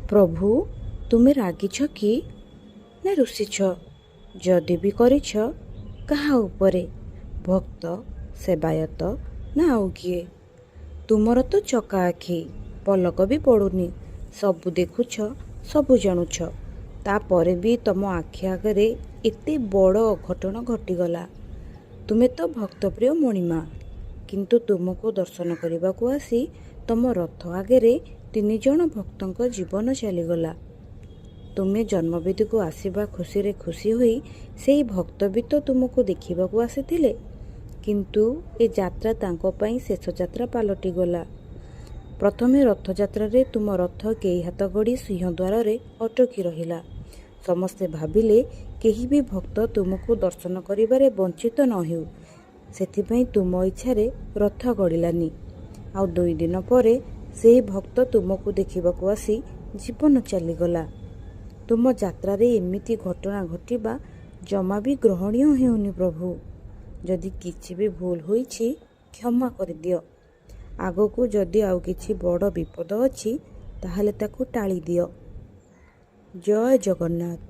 ପ୍ରଭୁ, ତୁମେ ରାଗିଛ କି ନା ରୁଷିଛ? ଯଦି ବି କରିଛ, କାହା ଉପରେ? ଭକ୍ତ, ସେବାୟତ ନା ଆଉ କିଏ? ତୁମର ତ ଚକା ଆଖି, ପଲକ ବି ପଡ଼ୁନି। ସବୁ ଦେଖୁଛ, ସବୁ ଜାଣୁଛ। ତାପରେ ବି ତମ ଆଖି ଆଗରେ ଏତେ ବଡ଼ ଅଘଟଣ ଘଟିଗଲା। ତୁମେ ତ ଭକ୍ତପ୍ରିୟ ମଣିମା, କିନ୍ତୁ ତୁମକୁ ଦର୍ଶନ କରିବାକୁ ଆସି ତମ ରଥ ଆଗରେ 3 ଜଣ ଭକ୍ତଙ୍କ ଜୀବନ ଚାଲିଗଲା। ତୁମେ ଜନ୍ମବେଦୀକୁ ଆସିବା ଖୁସିରେ ଖୁସି ହୋଇ ସେଇ ଭକ୍ତ ବି ତ ତୁମକୁ ଦେଖିବାକୁ ଆସିଥିଲେ, କିନ୍ତୁ ଏ ଯାତ୍ରା ତାଙ୍କ ପାଇଁ ଶେଷ ଯାତ୍ରା ପାଲଟିଗଲା। ପ୍ରଥମେ ରଥଯାତ୍ରାରେ ତୁମ ରଥ କେଇ ହାତ ଗଡ଼ି ସିଂହଦ୍ୱାରରେ ଅଟକି ରହିଲା। ସମସ୍ତେ ଭାବିଲେ କେହି ବି ଭକ୍ତ ତୁମକୁ ଦର୍ଶନ କରିବାରେ ବଞ୍ଚିତ ନ ହେଉ, ସେଥିପାଇଁ ତୁମ ଇଚ୍ଛାରେ ରଥ ଗଡ଼ିଲାନି। ଆଉ 2 ଦିନ ପରେ ସେହି ଭକ୍ତ ତୁମକୁ ଦେଖିବାକୁ ଆସି ଜୀବନ ଚାଲିଗଲା। ତୁମ ଯାତ୍ରାରେ ଏମିତି ଘଟଣା ଘଟିବା ଜମା ବି ଗ୍ରହଣୀୟ ହେଉନି ପ୍ରଭୁ। ଯଦି କିଛି ବି ଭୁଲ ହୋଇଛି, କ୍ଷମା କରିଦିଅ। ଆଗକୁ ଯଦି ଆଉ କିଛି ବଡ଼ ବିପଦ ଅଛି, ତାହେଲେ ତାକୁ ଟାଳି ଦିଅ। ଜୟ ଜଗନ୍ନାଥ।